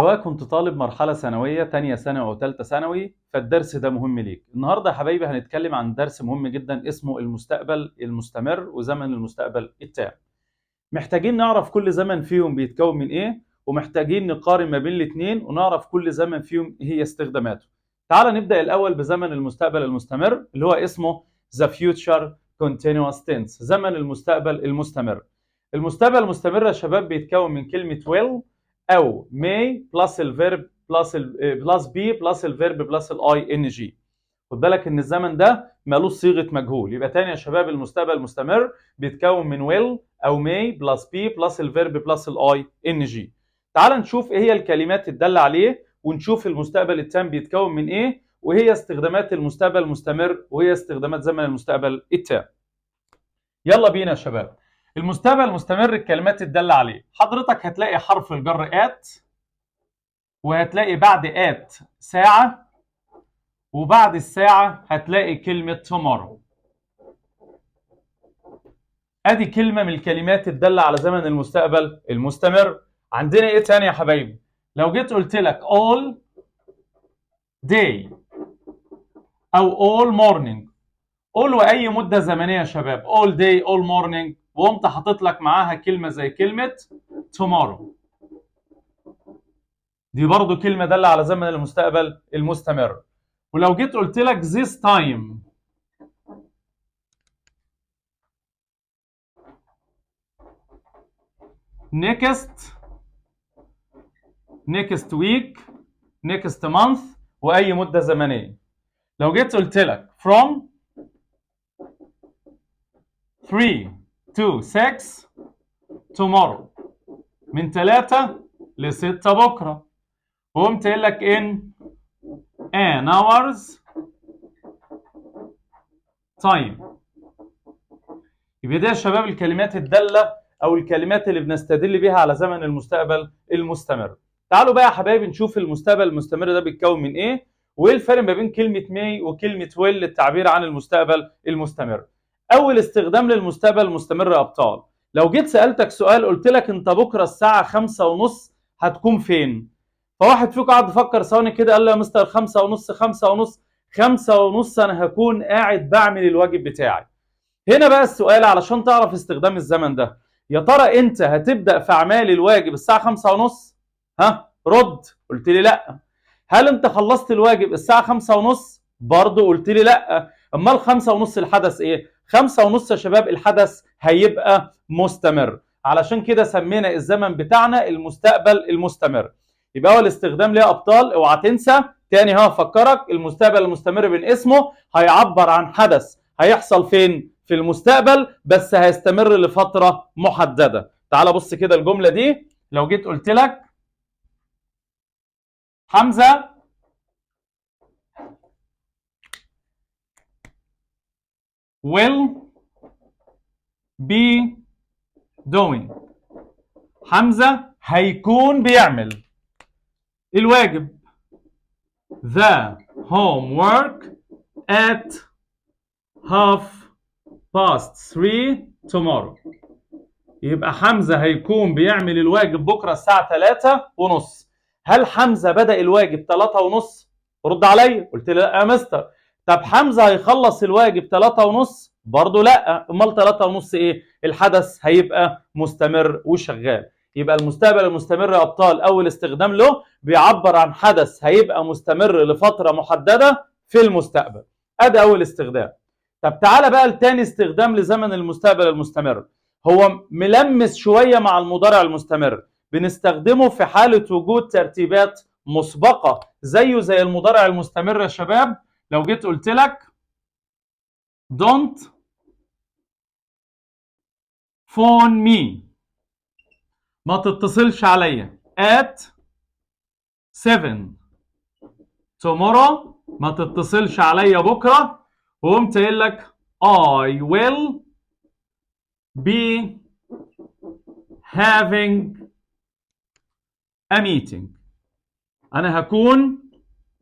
سواء كنت طالب مرحلة ثانوية، تانية ثانوي أو تالتة ثانوي، فالدرس ده مهم ليك. النهاردة يا حبايبي هنتكلم عن درس مهم جدا اسمه المستقبل المستمر وزمن المستقبل التام. محتاجين نعرف كل زمن فيهم بيتكون من إيه، ومحتاجين نقارن ما بين الاتنين ونعرف كل زمن فيهم إيه هي استخداماته. تعال نبدأ الأول بزمن المستقبل المستمر اللي هو اسمه The Future Continuous Tense، زمن المستقبل المستمر. المستقبل المستمر يا شباب بيتكون من كلمة will أو may plus ال verb plus be plus ال verb plus ال ing. خد بالك إن الزمن ده مالوش صيغة مجهول. يبقى تاني يا شباب المستقبل المستمر بيتكون من will أو may plus be plus ال verb plus ال ing. تعال نشوف إيه هي الكلمات الدالة عليه، ونشوف المستقبل التام بيتكون من إيه، وهي استخدامات المستقبل المستمر، وهي استخدامات زمن المستقبل التام. يلا بينا يا شباب. المستقبل المستمر الكلمات الدالة عليه، حضرتك هتلاقي حرف الجر at، وهتلاقي بعد at ساعة، وبعد الساعة هتلاقي كلمة tomorrow. ادي كلمة من الكلمات الدالة على زمن المستقبل المستمر. عندنا ايه تاني يا حبايبي؟ لو جيت قلت لك all day او all morning، all واي مدة زمنية يا شباب، all day all morning، وقمت حاطط لك معاها كلمة زي كلمة tomorrow، دي برضو كلمة دالة على زمن المستقبل المستمر. ولو جيت قلت لك this time، next، next week، next month، وأي مدة زمنية. لو جيت قلت لك from 3 to 6 tomorrow، من 3 ل 6 بكرة، وقمت قايل لك in an hour's time. يبقى ده يا شباب الكلمات الدالة أو الكلمات اللي بنستدل بيها على زمن المستقبل المستمر. تعالوا بقى يا حبايبي نشوف المستقبل المستمر ده بيتكون من إيه، وإيه الفرق ما بين كلمة may وكلمة will للتعبير عن المستقبل المستمر. أول استخدام للمستقبل المستمر يا أبطال، لو جيت سألتك سؤال قلت لك أنت بكرة الساعة 5:30 هتكون فين؟ فواحد فيكم قعد يفكر ثواني كده قال لي يا مستر 5:30، 5:30، 5:30 أنا هكون قاعد بعمل الواجب بتاعي. هنا بقى السؤال علشان تعرف استخدام الزمن ده، يا ترى أنت هتبدأ في أعمال الواجب الساعة 5:30؟ ها رد، قلت لي لأ. هل أنت خلصت الواجب الساعة 5:30؟ برضه قلت لي لأ. أمال 5:30 الحدث إيه؟ 5:30 يا شباب الحدث هيبقى مستمر، علشان كده سمينا الزمن بتاعنا المستقبل المستمر. يبقى أول استخدام ليه يا أبطال، اوعى تنسى تاني، ها أفكرك، المستقبل المستمر من اسمه هيعبر عن حدث هيحصل فين؟ في المستقبل، بس هيستمر لفترة محددة. تعال بص كده الجملة دي، لو جيت قلت لك حمزة will be doing، حمزة هيكون بيعمل الواجب the homework at 3:30 tomorrow. يبقى حمزة هيكون بيعمل الواجب بكرة الساعة 3:30. هل حمزة بدأ الواجب 3:30؟ رد عليا، قلت لي لا يا مستر. طب حمزة هيخلص الواجب 3:30؟ برضه لا. امال 3:30 ايه؟ الحدث هيبقى مستمر وشغال. يبقى المستقبل المستمر يا ابطال اول استخدام له بيعبر عن حدث هيبقى مستمر لفترة محددة في المستقبل. ادي اول استخدام. طب تعالى بقى لتاني استخدام لزمن المستقبل المستمر، هو ملمس شوية مع المضارع المستمر، بنستخدمه في حالة وجود ترتيبات مسبقة زيه زي المضارع المستمر يا شباب. لو جيت قلت لك don't phone me، ما تتصلش عليا at 7 tomorrow، ما تتصلش عليا بكرة، وقمت قايل لك I will be having a meeting، أنا هكون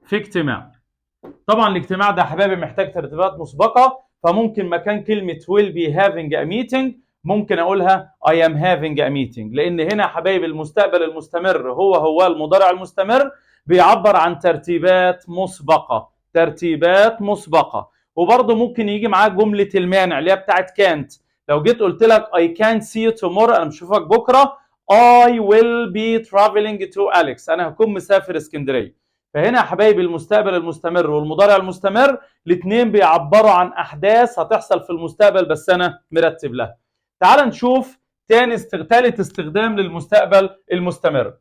في اجتماع. طبعا الاجتماع ده يا حبايبي محتاج ترتيبات مسبقة، فممكن مكان كلمة will be having a meeting ممكن اقولها I am having a meeting، لان هنا يا حبايبي المستقبل المستمر هو هو المضارع المستمر، بيعبر عن ترتيبات مسبقه، ترتيبات مسبقه. وبرضه ممكن يجي معاك جملة المانع اللي هي بتاعت كانت. لو جيت قلت لك I can't see you tomorrow، انا مش هشوفك بكره، I will be traveling to Alex، انا هكون مسافر اسكندريه. فهنا يا حبايبي المستقبل المستمر والمضارع المستمر الاثنين بيعبروا عن احداث هتحصل في المستقبل بس انا مرتب لها. تعال نشوف تالت استخدام للمستقبل المستمر.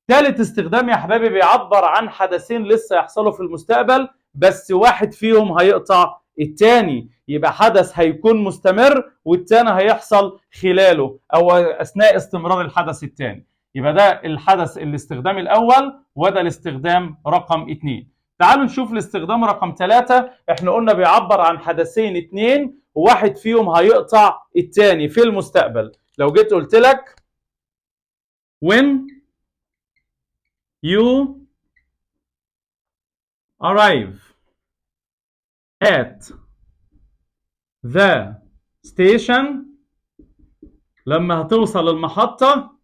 تالت استخدام يا حبايبي بيعبر عن حدثين لسه يحصلوا في المستقبل، بس واحد فيهم هيقطع التاني. يبقى حدث هيكون مستمر والتاني هيحصل خلاله او اثناء استمرار الحدث التاني. يبقى ده الحدث الاستخدام الاول وده الاستخدام رقم 2. تعالوا نشوف الاستخدام رقم 3. احنا قلنا بيعبر عن حدثين 2 وواحد فيهم هيقطع التاني في المستقبل. لو جيت قلت لك when you arrive at the station، لما هتوصل المحطة،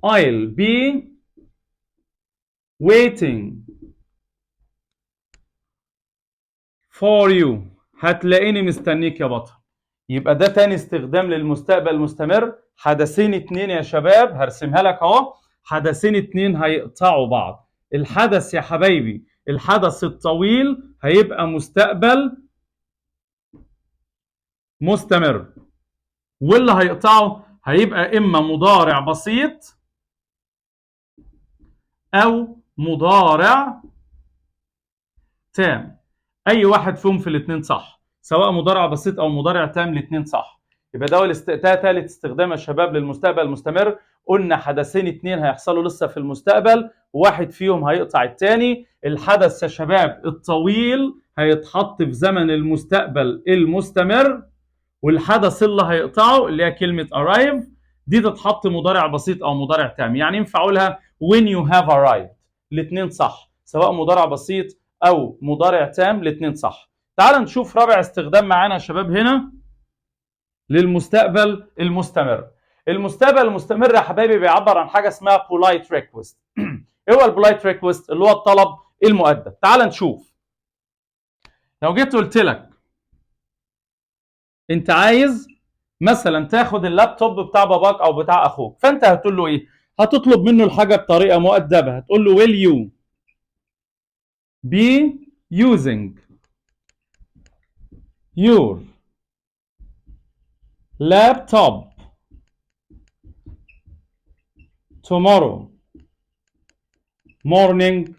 I'll be waiting for you، هتلاقيني مستنيك يا بطل. يبقى ده تاني استخدام للمستقبل المستمر. حدثين 2 يا شباب، هرسمها لك اهو. حدثين 2 هيقطعوا بعض. الحدث يا حبايبي، الحدث الطويل هيبقى مستقبل مستمر، واللي هيقطعه هيبقى اما مضارع بسيط او مضارع تام. اي واحد فيهم في الاثنين صح، سواء مضارع بسيط او مضارع تام، الاثنين صح. يبقى ده ثالث استخدام يا شباب للمستقبل المستمر. قلنا حدثين 2 هيحصلوا لسه في المستقبل، واحد فيهم هيقطع الثاني. الحدث يا شباب الطويل هيتحط في زمن المستقبل المستمر، والحدث اللي هيقطعه اللي هي كلمة arrive دي تتحط مضارع بسيط او مضارع تام. يعني ينفع اقولها when you have arrived، الاثنين صح، سواء مضارع بسيط او مضارع تام، الاثنين صح. تعال نشوف رابع استخدام معانا يا شباب هنا للمستقبل المستمر. المستقبل المستمر يا حبايبي بيعبر عن حاجة اسمها polite request. ايه هو ال polite request؟ اللي هو الطلب المؤدب. تعال نشوف. لو جيت قلت لك انت عايز مثلا تاخد اللابتوب بتاع باباك او بتاع اخوك، فانت هتقول له ايه؟ هتطلب منه الحاجة بطريقة مؤدبه، هتقول له will you be using your laptop tomorrow morning؟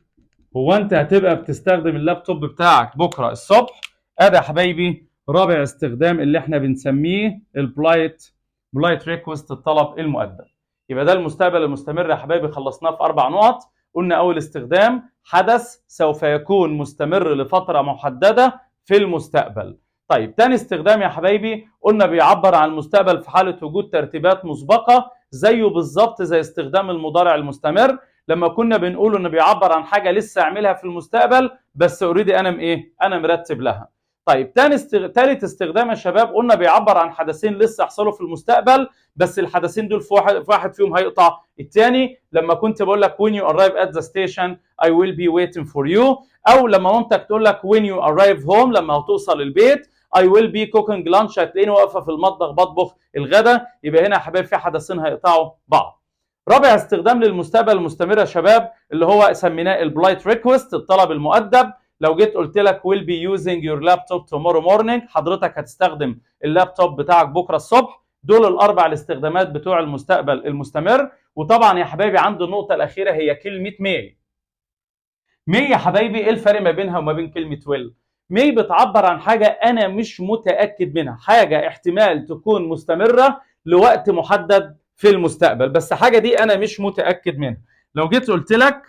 هو انت هتبقى بتستخدم اللابتوب بتاعك بكره الصبح؟ ادي يا حبايبي رابع استخدام اللي احنا بنسميه ال polite request، الطلب المؤدب. يبقى ده المستقبل المستمر يا حبايبي، خلصناه في 4 نقط. قلنا اول استخدام حدث سوف يكون مستمر لفترة محددة في المستقبل. طيب تاني استخدام يا حبايبي قلنا بيعبر عن المستقبل في حاله وجود ترتيبات مسبقه، زيه بالظبط زي استخدام المضارع المستمر لما كنا بنقول انه بيعبر عن حاجة لسه اعملها في المستقبل بس already انا ايه؟ انا مرتب لها. طيب تالت استخدام يا شباب قلنا بيعبر عن حدثين لسه حصلوا في المستقبل، بس الحدثين دول في واحد فيهم هيقطع الثاني. لما كنت بقول لك when you arrive at the station I will be waiting for you، او لما مامتك تقول لك when you arrive home، لما هتوصل البيت، I will be cooking lunch، هتلاقيني واقفة في المطبخ بطبخ الغداء. يبقى هنا يا حبايبي في حدثين هيقطعوا بعض. رابع استخدام للمستقبل المستمر يا شباب اللي هو سميناه ال polite request، الطلب المؤدب. لو جيت قلت لك will be using your laptop tomorrow morning، حضرتك هتستخدم اللابتوب بتاعك بكره الصبح. دول الاربع الاستخدامات بتوع المستقبل المستمر. وطبعا يا حبايبي عند النقطة الاخيرة هي كلمة may. may يا حبايبي ايه الفرق ما بينها وما بين كلمة will؟ may بتعبر عن حاجة انا مش متاكد منها، حاجة احتمال تكون مستمرة لوقت محدد في المستقبل، بس حاجة دي انا مش متاكد منها. لو جيت قلت لك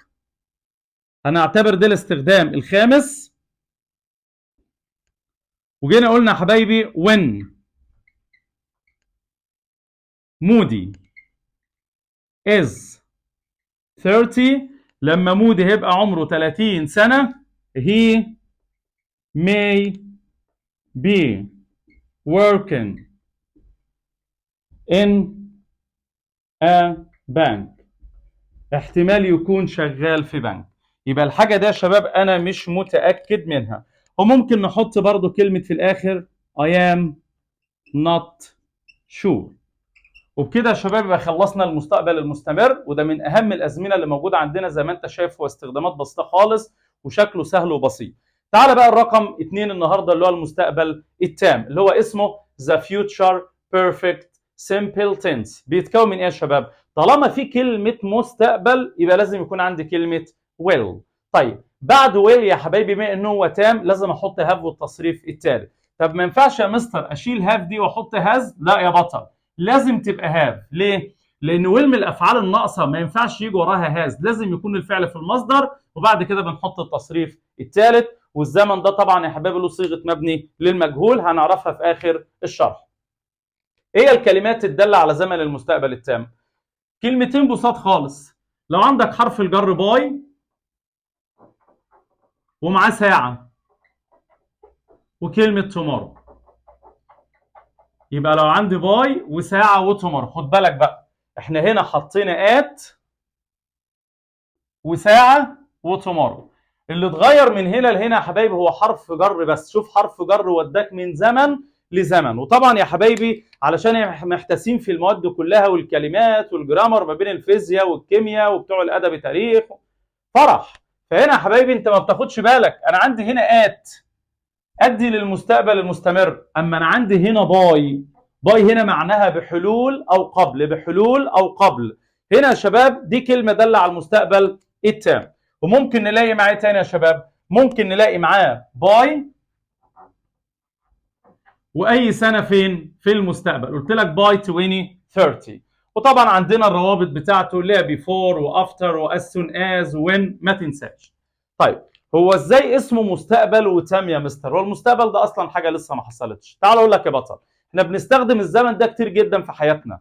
هنعتبر ده الاستخدام الخامس، وجينا قلنا يا حبايبي when مودي is 30، لما مودي هيبقى عمره 30 سنة، he may be working in a bank، احتمال يكون شغال في بنك. يبقى الحاجة ده يا شباب أنا مش متأكد منها. وممكن نحط برضو كلمة في الآخر I am not sure. وبكده يا شباب يبقى خلصنا المستقبل المستمر، وده من أهم الأزمنة اللي موجودة عندنا. زي ما أنت شايف هو استخدامات بسيطة خالص وشكله سهل وبسيط. تعال بقى الرقم 2 النهارده اللي هو المستقبل التام، اللي هو اسمه The Future Perfect Simple Tense. بيتكون من ايه يا شباب؟ طالما في كلمة مستقبل يبقى لازم يكون عندي كلمة will. طيب بعد will يا حبايبي بما انه هو تام لازم احط have والتصريف الثالث. طب ما ينفعش يا مستر اشيل have دي واحط has؟ لا يا بطل، لازم تبقى have. ليه؟ لان will من الافعال الناقصة ما ينفعش يجي وراها has، لازم يكون الفعل في المصدر وبعد كده بنحط التصريف الثالث. والزمن ده طبعا يا حبايبي له صيغة مبني للمجهول هنعرفها في اخر الشرح. ايه الكلمات الدالة على زمن المستقبل التام؟ كلمتين بساط خالص. لو عندك حرف الجر by ومعاه ساعة وكلمه tomorrow، يبقى لو عندي by وساعة و tomorrow. خد بالك بقى احنا هنا حطينا at وساعة و tomorrow. اللي اتغير من هنا لهنا يا حبايبي هو حرف جر بس. شوف حرف جر وداك من زمن لزمن. وطبعا يا حبايبي علشان احنا محتاسين في المواد كلها والكلمات وال grammar ما بين الفيزياء والكيمياء وبتوع الادب تاريخ فرح، فهنا يا حبايبي انت ما بتاخدش بالك انا عندي هنا at ادي للمستقبل المستمر، اما انا عندي هنا by. by هنا معناها بحلول او قبل، بحلول او قبل. هنا يا شباب دي كلمة داله على المستقبل التام. وممكن نلاقي معاه تاني يا شباب، ممكن نلاقي معاه by واي سنة فين؟ في المستقبل. قلت لك by 2030. وطبعا عندنا الروابط بتاعته اللي هي before و after و as soon as when، ما تنساش. طيب هو ازاي اسمه مستقبل وتام يا مستر؟ هو المستقبل ده اصلا حاجة لسه ما حصلتش. تعال اقول لك يا بطل، احنا بنستخدم الزمن ده كتير جدا في حياتنا.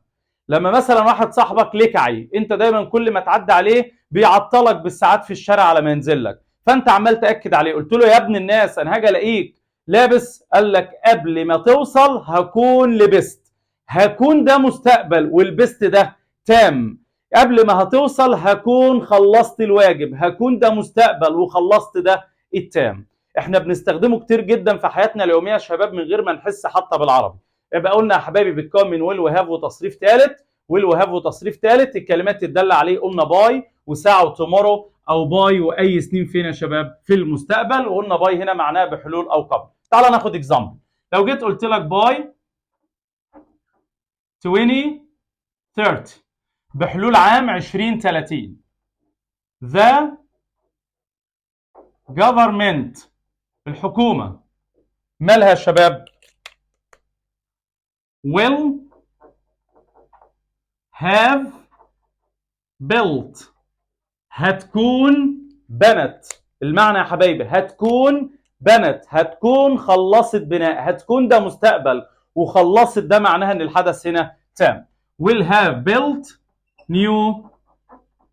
لما مثلا واحد صاحبك لكعي، انت دايما كل ما تعدي عليه بيعطلك بالساعات في الشارع على ما ينزل لك، فانت عمال تاكد عليه، قلت له يا ابن الناس انا هاجي الاقيك لابس، قال لك قبل ما توصل هكون لبست. هكون ده مستقبل ولبست ده تام. قبل ما هتوصل هكون خلصت الواجب، هكون ده مستقبل وخلصت ده التام. احنا بنستخدمه كتير جدا في حياتنا اليومية يا شباب من غير ما نحس حتى بالعربي. يبقى قلنا يا حبايبي بيتكون من will و have وتصريف ثالث، will و have وتصريف ثالث. الكلمات تدل عليه قلنا by وساعة و tomorrow، او by واي سنين فين يا شباب؟ في المستقبل. وقلنا by هنا معناها بحلول او قبل. تعال ناخد example. لو جيت قلت لك by 2030، بحلول عام 2030، the government الحكومة مالها يا شباب؟ will have built، هتكون بنت. المعنى يا حبايبي هتكون بنت، هتكون خلصت بناء، هتكون ده مستقبل وخلصت ده معناها ان الحدث هنا تام. will have built new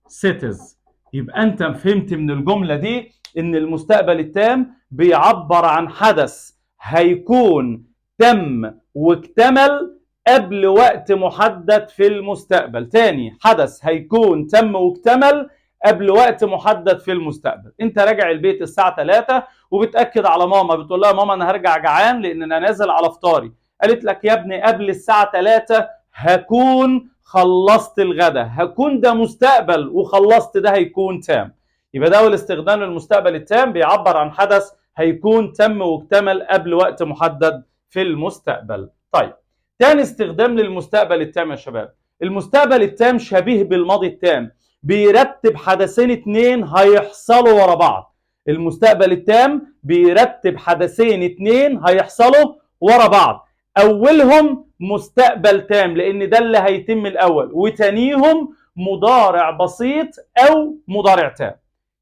cities. يبقى انت فهمت من الجملة دي ان المستقبل التام بيعبر عن حدث هيكون تم واكتمل قبل وقت محدد في المستقبل. تاني، حدث هيكون تم واكتمل قبل وقت محدد في المستقبل. انت راجع البيت الساعة 3 وبتأكد على ماما، بتقول لها ماما انا هرجع جعان لان انا نازل على فطاري. قالت لك يا ابني قبل الساعة 3 هكون خلصت الغدا، هكون ده مستقبل وخلصت ده هيكون تام. يبقى ده اول استخدام للمستقبل التام، بيعبر عن حدث هيكون تم واكتمل قبل وقت محدد في المستقبل. طيب تاني استخدام للمستقبل التام يا شباب، المستقبل التام شبيه بالماضي التام، بيرتب حدثين اتنين هيحصلوا ورا بعض. المستقبل التام بيرتب حدثين اتنين هيحصلوا ورا بعض، اولهم مستقبل تام لان ده اللي هيتم الاول، وتانيهم مضارع بسيط او مضارع تام.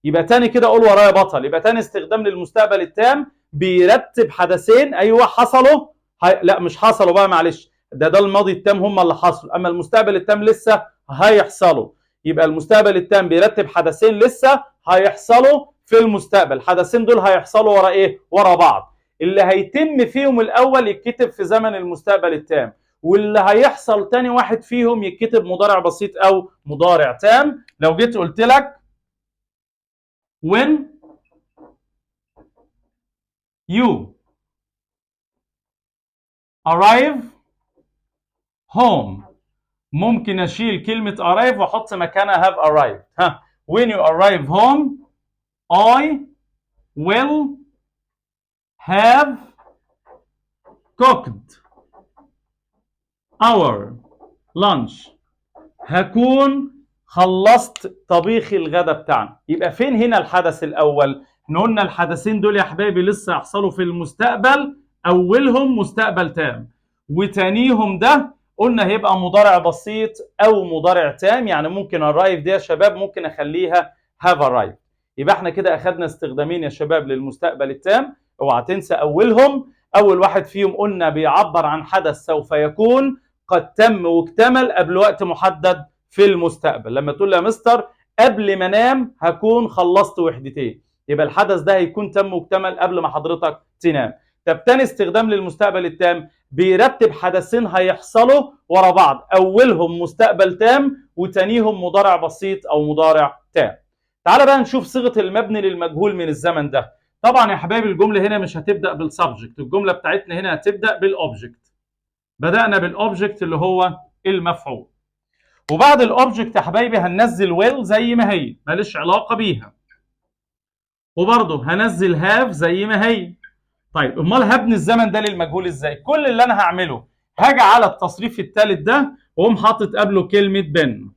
يبقى تاني كده قول ورايا بطل، يبقى تاني استخدام للمستقبل التام بيرتب حدثين، ايوه حصلوا لا مش حصلوا بقى معلش، ده الماضي التام هم اللي حصلوا، اما المستقبل التام لسه هيحصلوا. يبقى المستقبل التام بيرتب حدثين لسه هيحصلوا في المستقبل، الحدثين دول هيحصلوا ورا ايه؟ ورا بعض. اللي هيتم فيهم الاول يتكتب في زمن المستقبل التام، واللي هيحصل تاني واحد فيهم يتكتب مضارع بسيط او مضارع تام. لو جيت قلت لك when you arrive home، ممكن اشيل كلمة arrive واحط مكانها have arrived. ها، when you arrive home I will have cooked our lunch. هكون خلصت طبيخ الغداء بتاعنا. يبقى فين هنا الحدث الأول؟ احنا قلنا الحدثين دول يا حبايبي لسه هيحصلوا في المستقبل، أولهم مستقبل تام وتانيهم ده قلنا هيبقى مضارع بسيط أو مضارع تام. يعني ممكن arrive دي يا شباب ممكن أخليها have arrived. يبقى احنا كده أخدنا استخدامين يا شباب للمستقبل التام. اوعى تنسى أولهم، أول واحد فيهم قلنا بيعبر عن حدث سوف يكون قد تم واكتمل قبل وقت محدد في المستقبل. لما تقول لي يا مستر قبل ما انام هكون خلصت وحدتين، يبقى الحدث ده هيكون تم واكتمل قبل ما حضرتك تنام. طب تاني استخدام للمستقبل التام بيرتب حدثين هيحصلوا ورا بعض، اولهم مستقبل تام وتانيهم مضارع بسيط او مضارع تام. تعال بقى نشوف صيغة المبني للمجهول من الزمن ده. طبعا يا حبايبي الجملة هنا مش هتبدا بال subject، الجملة بتاعتنا هنا هتبدا بال object. بدانا بال object اللي هو المفعول، وبعد ال object يا حبايبي هننزل will زي ما هي ماليش علاقة بيها، وبرضه هنزل have زي ما هي. طيب امال هبني الزمن ده للمجهول ازاي؟ كل اللي انا هعمله هاجي على التصريف الثالث ده واقوم حاطط قبله كلمة been،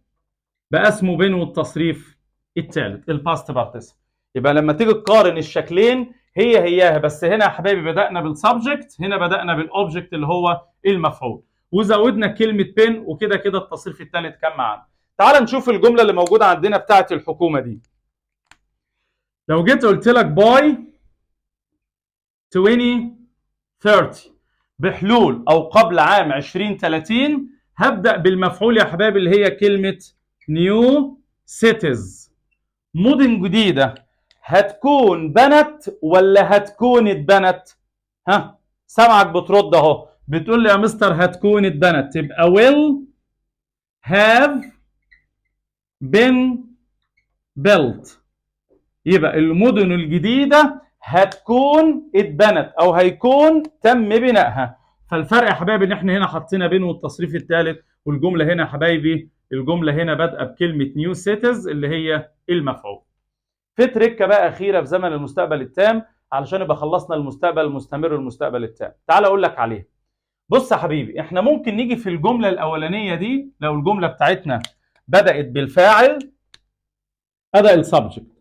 بقى اسمه been والتصريف الثالث ال past participle. يبقى لما تيجي تقارن الشكلين هي هياها، بس هنا يا حبايبي بدأنا بال subject، هنا بدأنا بال object اللي هو المفعول، وزودنا كلمة been، وكده كده التصريف الثالث كان معانا. تعال نشوف الجملة اللي موجودة عندنا بتاعه الحكومة دي. لو جيت قلت لك by 2030، بحلول او قبل عام 2030، هبدأ بالمفعول يا حبايبي اللي هي كلمة new cities، مدن جديدة. هتكون بنت ولا هتكون اتبنت؟ ها، سامعك بترد اهو، بتقول لي يا مستر هتكون اتبنت، تبقى will have been built. يبقى المدن الجديدة هتكون اتبنت او هيكون تم بنائها. فالفرق يا حبايبي ان احنا هنا حطينا been والتصريف الثالث، والجملة هنا يا حبايبي الجملة هنا بادئه بكلمة new cities اللي هي المفعول. في تريكه بقى اخيرة في زمن المستقبل التام علشان يبقى خلصنا المستقبل المستمر والمستقبل التام. تعال اقول لك عليها. بص يا حبيبي، احنا ممكن نيجي في الجملة الاولانية دي، لو الجملة بتاعتنا بدات بالفاعل ادى ال subject،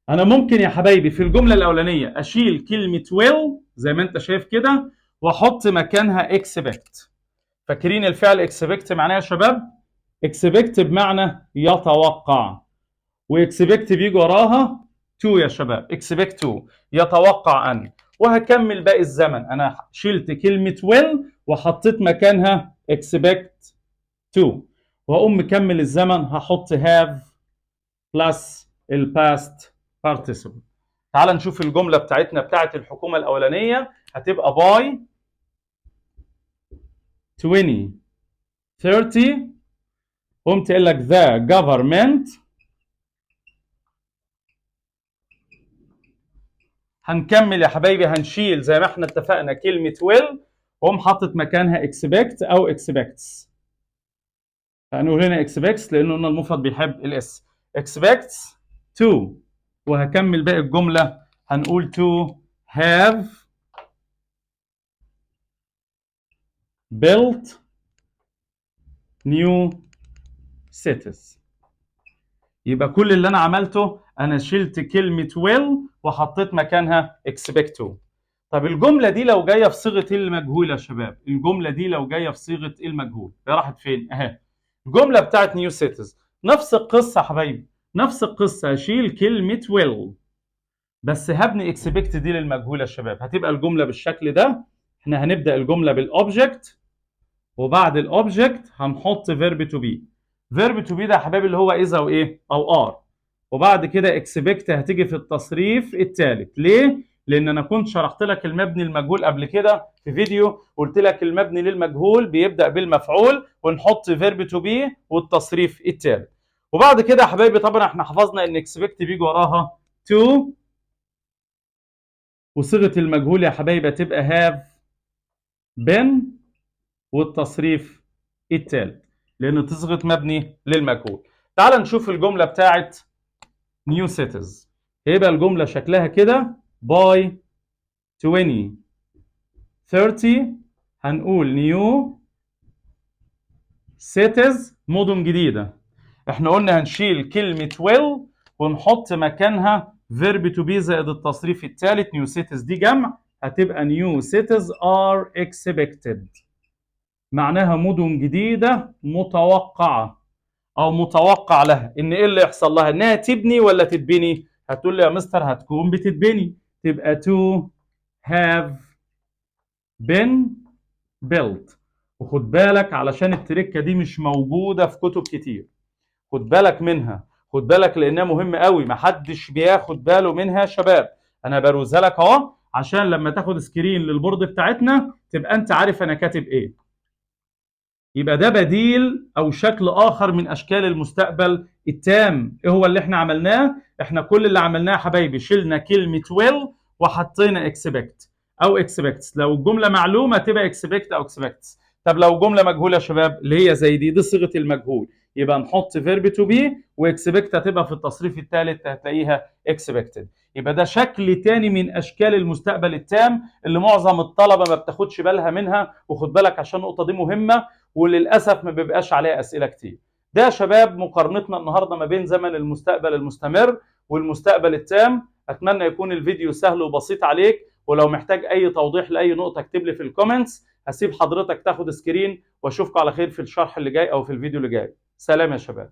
انا ممكن يا حبايبي في الجملة الاولانية اشيل كلمة will زي ما انت شايف كده واحط مكانها expect. فاكرين الفعل expect معناه يا شباب؟ expect بمعنى يتوقع، و expect بيجي وراها to يا شباب، expect to يتوقع ان، وهكمل باقي الزمن. انا شلت كلمة will وحطيت مكانها expect to، واقوم مكمل الزمن، هحط have plus ال past participle. تعال نشوف الجملة بتاعتنا بتاعت الحكومة الأولانية، هتبقى by 2030، قمت قايل لك the government، هنكمل يا حبايبي، هنشيل زي ما احنا اتفقنا كلمة will واقوم حاطط مكانها expect أو expects. هنقول هنا expects لأنه قلنا المفرد بيحب ال s، expects to، وهكمل باقي الجملة، هنقول to have built new cities. يبقى كل اللي انا عملته انا شلت كلمة will وحطيت مكانها expect to. طب الجملة دي لو جاية في صيغة المجهول يا شباب، الجملة دي لو جاية في صيغة المجهول هي راحت فين؟ اهي الجملة بتاعت new cities، نفس القصة يا حبايبي، نفس القصة، هشيل كلمة will بس هبني expect دي للمجهول يا شباب. هتبقى الجملة بالشكل ده، احنا هنبدأ الجملة بال object، وبعد ال object هنحط verb to be. verb to be ده يا حبايبي اللي هو is او ايه؟ او are، وبعد كده expect هتيجي في التصريف الثالث. ليه؟ لان انا كنت شرحت لك المبني المجهول قبل كده في فيديو، قلت لك المبني للمجهول بيبدا بالمفعول ونحط verb to be والتصريف الثالث. وبعد كده يا حبايبي طبعا احنا حفظنا ان expect بيجي وراها to، وصيغة المجهول يا حبايبي تبقى have been والتصريف الثالث، لان صيغة مبني للمجهول. تعال نشوف الجملة بتاعت new cities. هيبقى الجملة شكلها كده: by 2030 هنقول new cities مدن جديده. احنا قلنا هنشيل كلمة will ونحط مكانها verb to be زائد التصريف الثالث. new cities دي جمع، هتبقى new cities are expected، معناها مدن جديدة متوقعه او متوقع لها ان ايه اللي يحصل لها؟ انها تبني ولا تتبني؟ هتقول لي يا مستر هتكون بتتبني، تبقى to have been built. وخد بالك علشان التركة دي مش موجودة في كتب كتير، خد بالك منها، خد بالك لانها مهمة قوي، محدش بياخد باله منها يا شباب. انا بروزها لك اهو عشان لما تاخد screen لل board بتاعتنا تبقى انت عارف انا كاتب ايه. يبقى ده بديل او شكل اخر من اشكال المستقبل التام. ايه هو اللي احنا عملناه؟ احنا كل اللي عملناه يا حبايبي شلنا كلمة will وحطينا expect او expects. لو الجملة معلومة تبقى expect او expects. طب لو جملة مجهولة يا شباب اللي هي زي دي، دي صيغة المجهول، يبقى نحط verb to be و expect هتبقى في التصريف الثالث، هتلاقيها expected. يبقى ده شكل تاني من اشكال المستقبل التام اللي معظم الطلبة ما بتاخدش بالها منها، وخد بالك عشان النقطة دي مهمة وللاسف ما بيبقاش عليها اسئلة كتير. ده يا شباب مقارنتنا النهارده ما بين زمن المستقبل المستمر والمستقبل التام. اتمنى يكون الفيديو سهل وبسيط عليك، ولو محتاج اي توضيح لاي نقطة اكتب لي في ال comments. هسيب حضرتك تاخد screen واشوفكم على خير في الشرح اللي جاي او في الفيديو اللي جاي. سلام يا شباب.